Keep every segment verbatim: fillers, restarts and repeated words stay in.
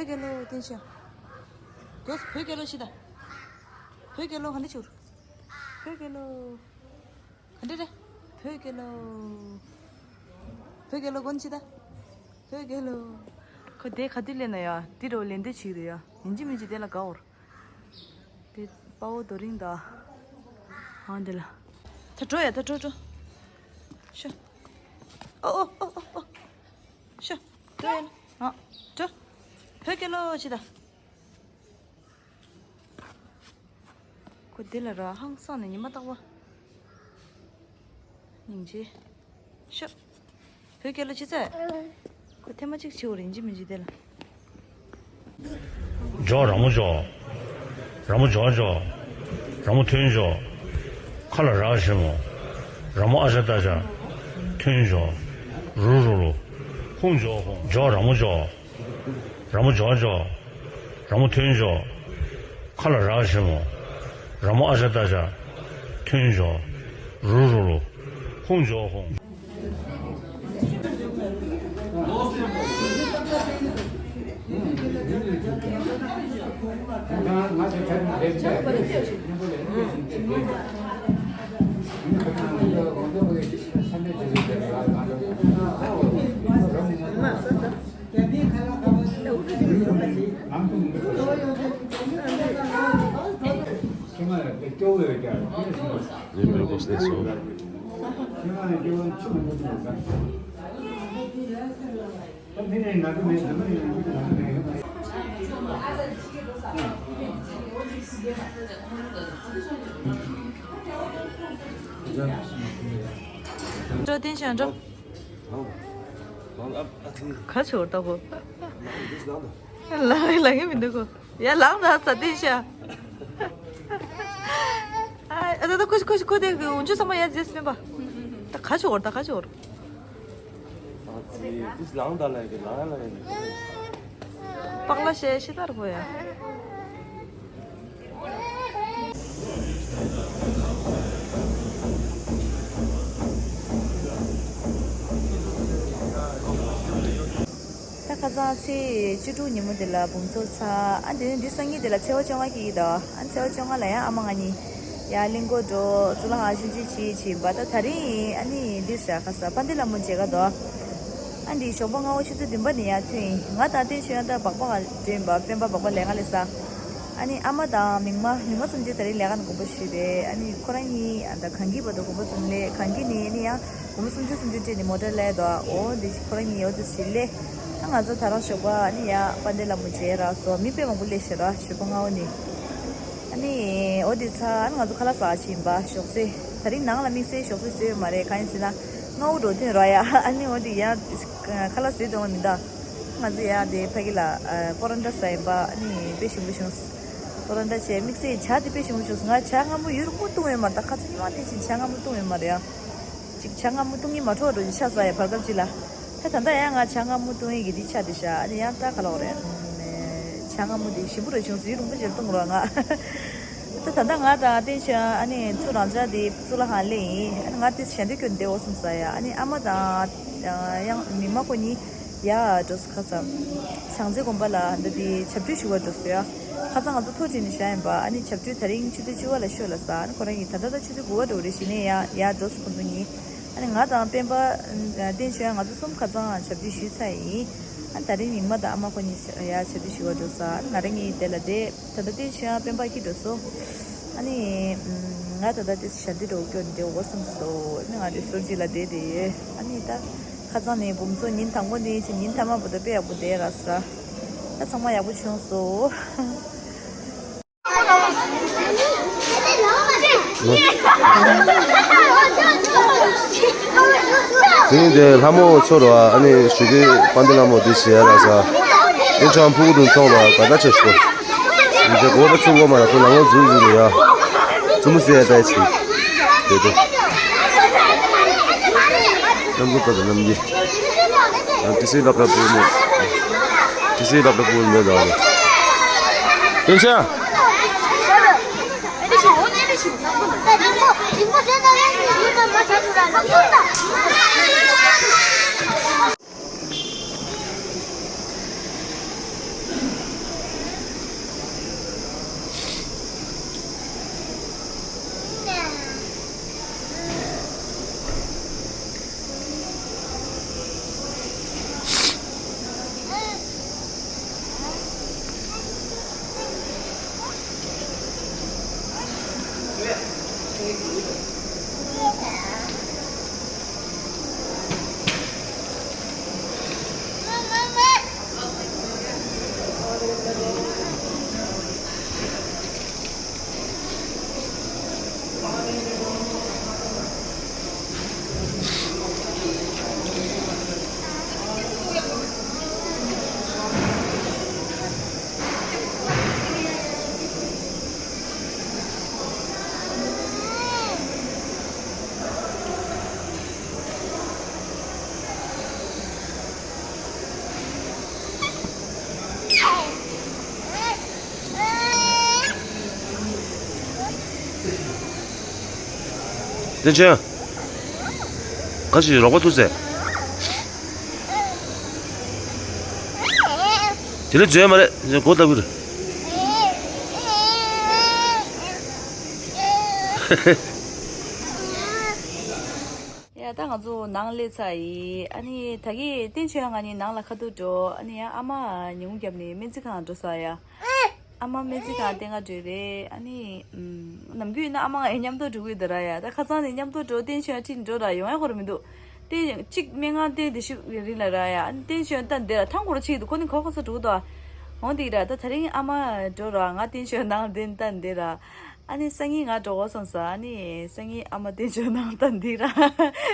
བོད་རྒྱལ་ལོ། བསྟན་ཤག་གོ། བོད་རྒྱལ་ལོ་ཞིག་ད། བོད་རྒྱལ་ལོ་ག་འདྲ་བྱུར། བོད་རྒྱལ་ལོ། ག་འདྲ་རེད། བོད་རྒྱལ་ལོ། བོད་རྒྱལ་ལོ་གོན་ཅི་ད། བོད་རྒྱལ་ལོ། ཁོ་དེ་ག་དུས་ལེན་ན་ཡ། དེ་རུ་ལེན་འདོད་བྱེད་ཀྱི་འདུག་ཡ། ཡིན་གཅིག་མིན་གཅིག་དེ་ལ་དགའ་བོར། དེ་དཔའ་བོ་རྡོ་རིང་ད། ཨང་དེ་ལ། ད་འགྲོ་ཡ། ད་འགྲོ་འགྲོ། ཤོ། ཨོ་ཨོ་ཨོ་ཨོ་ཨོ། ཤོ། འགྲོ་ཡ་ལ། ཨ། འགྲོ། བོད་རྒྱལ་ལོ་ཞིག་ད། ཁོ་འདི་ལ་ར་ཧང་སང་ནས་ཉི་མ་རྟག་པ། སྙིང་རྗེ། ཤོ། བོད་རྒྱལ་ལོ་ཅི་ཚད། ཁོ་ཐེངས་མ་གཅིག་བྱེད་འོ་རིན་ཅི་མི་འཇི་དེ་ལ། འཇོག་ར་མོ་འཇོག་ར་མོ་འཇོག་འཇོག་ར་མོ་ཐོན་འཇོག་ཁ་ལ་རག་ཞེ་མོ། ར་མོ་ཨ་ཅག་ཏ་ཅག་ཐོན་འཇོག་རུ་རུ་རུ། ཧུང་འཇོག་ཧུང་འཇོག་ར་མོ་འཇོག་ར་མོ་འཇོག་འཇོག་ར་མོ་ཐོན་འཇོག་ཁ་ལ་རག་ཞེ་མོ། ར་མོ་ཨ་ཅག་ཏ་ཅག་ཐོན་འཇོག་རུ་རུ་རུ། ཧུང་འཇོག་ཧུང་། འགྲོ་བསྟན་ཤག་འགྲོ། ག་ཆོར་ལྟ་གོ། ལ་ལ་གི་མི་འདུག་གོ། ཡ་ལང་ད་ས་བསྟན་ཤག་ཨ་ད་ད་ཁོ་ཁོ་ཁོ་དེ་འུན་ཆུ་ཚང་མ་ཡ་རྗེས་མེད་པ། ད་ག་ཆོར་ད་ག་ཆོར། ཨ་ཙི་ཏིས་ལང་ད་ལ་གི་ལང་ལ་ཡ་གི། པགས་ལ་ཤེ་ཤེ་ལྟར་གོ་ཡ། ད་ཁ་སང་ཚེས་བཅུ་དྲུག་ཉིན་མོ་དེ་ལ་འབུམ་ཚོགས་ཚར། ཨ་འདི་འདི་སང་ཉིན་དེ་ལ་ཚེས་པ་བཅོ་ལྔ་སྐྱེས་ཀྱི་འདུག་ཨ་ཚེས་པ་བཅོ་ལྔ་ལ་ཡང་ཨ་མ་ང་གཉིས་ཡར་གླིང་སྐོར་འགྲོ། གཙུག་ལག་ཁང་ཞིབ་འཇུག་བྱེད་བྱེད་པ། ད་ད་རིང་ཨ་ནི་འདི་ར་ཁ་ས་དཔལ་ལྡན་ལྷ་མོ་མཇལ་ག་འདུག་ཨ་འདི་ཞོགས་པ་སྔ་པོ་ཆུ་ཚོད་བདུན་པ་ནས་ཡར་ཐོན་ཡིན། ང་དང་བསྟན་ཆོས་ཡང་ད་སྦག་སྦག་འགྲོ་ཡིན་པ། སྤེན་པ་སྦག་སྦག་ལས་ཀ་ལས་ས། ཨ་ནི་ཨ་མ་དང་མིག་མ་མིག་མ་གསུམ་ཆོས་ད་རིང་ལས་ཀ་ནས་དགོངས་པ་ཞུས་པས། ཨ་ནི་ཁོ་རང་གཉིས་ཨ་ད་གངས་སྐྱིད་བར་དུ་དགོངས་པ་གསུམ་ལས། གངས་སྐྱིད་ནས་ཨ་ནི་ཡང་སྒོར་མོ་སུམ་ཅུ་སུམ་ཅུ་སྤྲད་ནས་མོ་ཊ་སླེབས་འདུག་འོ་འདི་ཁོ་རང་གཉིས་འོ་འདི་ཞིག་སླེབས། ཨ་ང་ཚོ་ད་རང་ཞོགས་པ་ཨ་ནི་ཡ་དཔལ་ལྡན་ལྷ་མོ་མཇལ་རག་སོང་། མི་དཔེ་མང་པོ་སླེབས་ཤག་ར་ཞོགས་པ་སྔ་པོ་ནས། ཨ་ནི་འོ་འདི་ཚར་ཨ་ནི་ང་ཚོ་ཁ་ལག་ཟ་ཕྱིན་པ། ཞོགས་ཟས་ད་རིང་ནང་ལ་དམིགས་བསལ་ཞོགས་ཟས་བཟོས་ཡོད་མ་རེད། གང་ཡིན་ཟེར་ན་སྔ་པོ་འགྲོ་ཐོན་ར་ཡ། ཨ་ནི་འོ་འདི་ཡ་ཁ་ལག་ཟས་འདོང་བ་མི་འདུག་ང་ཚོ་ཡ་དེ་ཕ་གི་ལ་པོ་རོན་ཊ་ཟ་ཡིན་པ། ཨ་ནི་དཔེ་ཞིམ་པོ་བྱུང་། པོ་རོན་ཊ་བྱས་དམིགས་བསལ་ཇ་དེ་དཔེ་ཞིམ་པོ་བྱུང་། ང་ཇ་སྔ་མོ་ཡུན་རིང་པོ་བཏུང་ཡོད་མ་རེད། ད་ཁ་སང་ཉི་མ་དེ་བཞིན་ཇ་སྔ་མོ་བཏུང་ཡོད་མ་རེད་ཡ། ཅིག་ཇ་སྔ་མོ་བཏུང་གི་མ་འཕྲོ་བ་འགྲོ་ཅིག་ཆགས་ས་ཡ་བར་སྐབས་ཅིག་ལ། ད་ད་ལྟ་ཡང་ང་ཇ་སྔ་མོ་བཏུང་ཡི་གི་དེ་ཆགས་བསྡད་ཤག་ཨ་ནི་ཡང་ད་ག་ལ་འོ་རེད། ཇ་སྔ་མོ་དེ་ཞིམ་པོ་རེད་བྱུང་སོང་། ཡུན་རིང་པོ་ཞིག་བཏུང་རོགས་ང་། ད་ད་ལྟ་ང་དང་བསྟན་ཆོས་ཨ་ནི་ཚུར་རང་ཅག་དེ་གཙུག་ལག་ཁང་སླེབས་ཡིན། ཨ་ནི་ང་དེ་ཞལ་འདོན་སྐྱོན་བསྡད་འོ་སོང་ས་ཡ། ཨ་ནི་ཨ་མ་དང་ཡང་མིག་མ་ཁོ་གཉིས་ཡ་འགྲོ་སོང་ཁ་སང་། བྱང་རྩེ་དགོན་པ་ལ་འདི་དེ་ཞབས་བྲོ་ཞུ་བར་འགྲོ་སོང་ཡ། ཁ་སང་ང་ཚོ་ཐོ་བྲིས་ནས་བཞག་ཡིན་པ། ཨ་ནི་ཞབས་བྲོ་ད་རིང་ཆུ་ཚོད་བཅུ་པ་ལ་ཤོད་ལ་ས། ཨ་ནི་ཁོ་རང་གིས་ད་ལྟ་ད་ཆུ་ཚོད་དགུ་པ་འགྲོ་རེད་ཞེས་ནས་ཡ་ཡ་འགྲོ་སོང་ཁོ་ཚོ་གཉིས། ཨ་ནི་ང་དང་སྤེན་པ་བསྟན་ཆོས་ཡང་ང་ཚོ་གསུམ་ཁ་སང་ཞབས་བྲོ་ཞུས་ཚར་ཡིན། ཨ་ནི་ད་རིང་མིག་མ་དང་ཨ་མ་ཁོ་གཉིས་ཡ་ཞབས་བྲོ་ཞུ་བར་འགྲོ་ས། ཨ་ནི་ང་རང་གཉིས་དེ་ལ་བསྡད། ད་ལྟ་བསྟན་ཆོས་ཡང་སྤེན་པ་ཁྱེར་འགྲོ་སོང་། ཨ་ནི་ང་ད་ལྟ་དེ་ཞལ་འདེབས་འགྲོ་སྐྱོ་འདྲེ་འོ་སོང་སོ། ཨ་ནི་ང་དེ་ཟུར་གཅིག་ལ་བསྡད་དེ་ཡོད། ཨ་ནི་ད་ཁ་སང་ནས་འབུམ་ཚོགས་ཉིན་དང་པོ་ནས་ཕྱིན་ཉིན་མཐའ་མ་བར་དུ་དཔེ་ཡག་པོ་བསྡད་ར་ས། ད་ཚང་མ་ཡག་པོ་བྱུང་སོང་། དེ་ནས་དེ་ལྷ་མོ་ཚོར་བ་ཨ་ནི་ཞུ་གི་དཔལ་ལྡན་ལྷ་མོ་འདི་ཞེས་ར་ས། ཨེ་ཅང་ཕུ་གུ་དུ་མཐོང་བ་ག་ད་ཆ་ཞོ། འདི་གོ་ད་ཚུགས་གོ་མ་ར་ཁོ་ལ་ངོ་འཛུལ་འཛུལ་ཡ། བཙུན་མོ་ཟེར་ཡ་ད་ཡ་ཆི། དེ་དེ། རྣམ་རྫོགས་པ་དང་རྣམ་རྒྱལ། ཏི་སེ་ལབ་ར་པུར་ནས། ཏི་སེ་ལབ་ར་པུར་ནས་ལ་རེ། ཡོན་ཆ། བསྟན་ཆོས། ག་ཞིག་རོགས་པ་ཐུག་ཟེར། དེ་ལས་བརྗོད་མ་རེད། མགོ་བཏབ་ཀྱི་རེད། ཡ་ད་ང་ཚོ་ནང་སླེབས་ཚར་ཡིན། ཨ་ནི་ད་གིན་བསྟན་ཆོས་ང་གཉིས་ནང་ལ་ཁ་ཐུག་འགྲོ། ཨ་ནི་ཡང་ཨ་མ་ཉིན་གུང་བརྒྱབ་ནས་སྨན་རྩིས་ཁང་འགྲོ་ས་ཡ། ཨ་མ་སྨན་རྩིས་ཁང་བསྟེན་ག་འགྲོ་རེད། ཨ་ནི་ཨམ། ནམ་རྒྱུན་ཡིན་ན་ཨ་མ་ང་མཉམ་དུ་འགྲོ་གི་ཡོད་ད་ར་ཡ། ད་ཁ་སང་ནས་མཉམ་དུ་འགྲོ། བསྟན་ཆོས་ཡང་ཁྲིད་འགྲོ་ར་ཡོང་ཡ་ཁོ་ར་མི་འདུག་བསྟན་གཅིག་སྨན་ཁང་བསྟེན་དེ་ཤུགས་རིང་ལ་ར་ཡ། ཨ་ནི་བསྟན་ཆོས་ཡང་ལྟ་འདི་ར་ཐང་ཁོ་ར་ཆེ་གི་འདུག་ཁོ་ནི་ག་ག་ས་འགྲོ་གི་འདུག་འོང་དེ་ར་ད་ད་རིང་ཨ་མ་འགྲོ་ར་ང་བསྟན་ཆོས་ནང་བསྟེན་ལྟ་འདི་ར། ཨ་ནི་སང་ཉིན་ང་འགྲོ་དགོས་བསམ་ས། ཨ་ནི་སང་ཉིན་ཨ་མ་བསྟན་ཆོས་ནང་ལྟ་འདི་ར།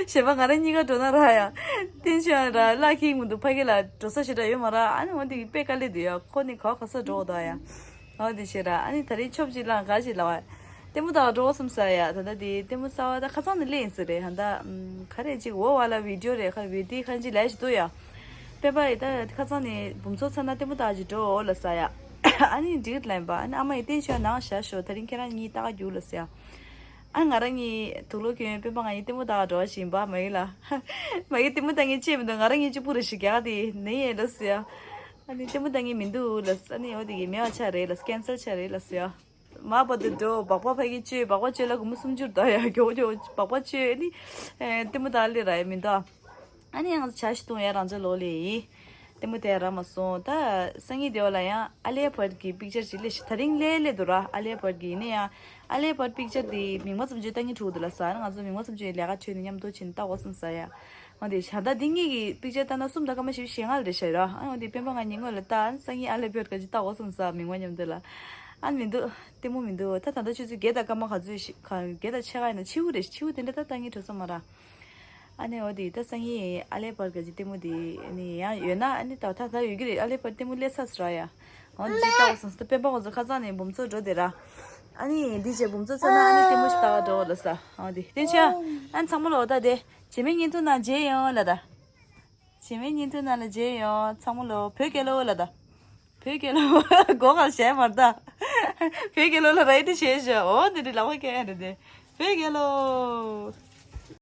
གཞན་པ་ང་རང་གཉིས་ཀ་འགྲོ་ན་ར་ཡ། བསྟན་ཆོས་ཡང་ར་བླ་ཁྱིའི་ངུ་འདུག་ཕ་གི་ལ་འགྲོ་ས་ཞེ་དྲག་ཡོད་མ་ར། ཨ་ནི་འོ་འདི་དཔེ་དཀའ་ལས་འདུག་ཡ། ཁོ་ནི་ག་ག་ས་འགྲོ་དགོས་ད་ཡ། འོ་འདི་བྱེད་ར། ཨ་ནི་ད་རིང་ཆོབ་ཅིག་ལ་ག་ཞིག་ལ་བ། ལྟད་མོ་ལྟ་ག་འགྲོ་དགོས་བསམ་ས་ཡ། ད་ལྟ་དེ་ལྟད་མོ་གསར་བ་ད་ཁ་སང་ནས་སླེབས་ཡིན་ས་རེད། ཧ་ད་ཨམ། ག་རེ་ཅིག་འོ་བ་ལ་བི་ཌིའོ་རེད། ཁ་བི་ཌིའོ་ཁ་ཅིག་ལས་ཞིག་འདུག་ཡ། པེ་པ་ཡི་ད་ཁ་སང་ནས་འབུམ་ཚོགས་ཚ་ན་ལྟད་མོ་ལྟ་ག་ཅིག་འགྲོ་འོ་ལ་ས་ཡ། ཨ་ནི་འགྲིག་ལན་པ། ཨ་ནི་ཨ་མ་ཡི་བསྟན་ཆོས་ནང་བཞག་ཤོག་ད་རིང་ཁྱེད་རང་གཉིས་ལྟ་ག་རྒྱུག་ལ་ཟེར་ཡ། ཨ་ང་རང་གཉིས་དུག་ལོག་གྱོན་པེ་པ་ང་གཉིས་ལྟད་མོ་ལྟ་ག་འགྲོ་བ་ཞིག་ཡིན་པ། མ་ཡིན་ལ། མ་ཡིན་ལྟད་མོ་ལྟ་ངེས་ཅེས་མི་འདུག་ང་རང་གཉིས་གཅིག་པུ་རེ་ཞིག་རྒྱག་དེ་ནི་ཡས་ལ་ཟེར་ཡ། ཨ་ནི་ལྟད་མོ་ལྟ་ངེས་མི་འདུག་ལ། ཨ་ནི་འོ་དེ་གི་མེད་པ་ཆགས་རེད་ལ། ཀན་སལ་ཆགས་རེད་ལ་ཟེར་ཡ། མ་པ་དུ་འགྲོ་སྦག་སྦག་ཕ་གི་བཅོས། སྦག་སྦག་བཅོས་ལ་སྒོར་མོ་སུམ་ཅུ་རེད་ད་ཡ། མགྱོགས་མགྱོགས་སྦག་སྦག་བཅོས། ཨ་ནི་ལྟད་མོ་ལྟ་ལེ་ར་ཡ་མི་འདུག་ཨ་ནི་ཡང་ཇ་ཞིག་བཏུང་ཡ་རང་ཅག་ལོག་ལེ་ཡིན། ལྟད་མོ་དེ་རག་མ་སོང་། ད་སང་ཉིན་དེ་བ་ལ་ཡང་ཨ་ལེ་བྷར་གི་པིག་ཅར་ཅིག་ལས་ཤི་ད་རིང་ལས་ལས་འདུག་ར། ཨ་ལེ་བྷར་གི་ཡིན་ན་ཡང་ཨ་ལེ་བྷར་པིག་ཅར་དེ་མིག་དམར་བཙུམ་ཅུ་ལྟ་སྙིང་བྲོ་འདུག་ལ་ཟེར། ང་ཚོ་མིག་དམར་བཙུམ་ཅུ་ལས་ཀ་འཕྲོས་ནས་མཉམ་དུ་ཕྱིན་ལྟ་དགོས་བསམ་ས་ཡ། འོ་དེ་ཞག་ད་འདི་གཉིས་ཀྱི་པིག་ཅར་ལྟ་ན་གསུམ་དང་སྐར་མ་བཞི་བཅུ་ཞེ་ལྔ་ལ་རེད་ཤག་ར། ཨ་འོ་དེ་སྤེན་པ་ང་གཉིས་སྔོན་ལ་ལྟ། སང་ཉིན་ཨ་ལེ་བྷར་ག་ཅིག་ལྟ་དགོས་བསམ་ས་མིག་དམར་མཉམ་དུ་ལ། ཨ་མི་འདུག་ལྟད་མོ་མི་འདུག་ད་ད་ལྟ་ཆུ་ཚོད་བརྒྱད་དང་སྐར་མ་ག་ཚོད་ཞིག་ག་བརྒྱད་དང་ཕྱེད་ཀ་ཡིན་ན་ཕྱི་དབུགས་རེད། ཕྱི་དབུགས་དེ་འདྲ་ད་ལྟ་སྙིང་བྲོ་ས་མ་ར། ཨ་ནི་འོ་དེ་ད་སང་ཉིན་ཨ་ལེ་བྷར་ག་ཅིག་ལྟད་མོ་དེ་ནི་ཡང་ཡོད་ན་ཨ་ནི་ད་ད་ད་ཡོད་ཀྱི་རེད། ཨ་ལེ་བྷར་ལྟད་མོ་སླེབས་ཚར་སོང་ར་ཡ། འོ་འདི་ཅིག་ལྟ་དགོས་བསམ་སོང་། ད་སྤེན་པ་ང་ཚོ་ཁ་སང་ནས་འབུམ་ཚོགས་འགྲོ་དེ་ར། ཨ་ནི་འདི་བྱས་འབུམ་ཚོགས་ཚར་ན་ཨ་ནི་ལྟད་མོ་ཞིག་ལྟ་ག་འགྲོ་ལ་ས། འོ་དེ་བསྟན་ཆོས། ཨ་ཚང་མ་ལོ་ད་དེ་བྱེ་མའི་བརྙན་ཐུང་ནང་མཇལ་ཡོང་ལ་ད། བྱེ་མའི་བརྙན་ཐུང་ནང་ལ་མཇལ་ཡོང་། ཚང་མ་ལོ་བོད་རྒྱལ་ལོ་ལ་ད། བོད་རྒྱལ་ལོ། སྒོ་ཁར་བྱས་མར་ད། བོད་རྒྱལ་ལོ་ལ་ར་ཡི་དེ་བྱས་ཤག་འོ་འདི་འདྲའི་ལག་པ་སྐྱེལ་ཡ་འདི་དེ། བོད་རྒྱལ་ལོ།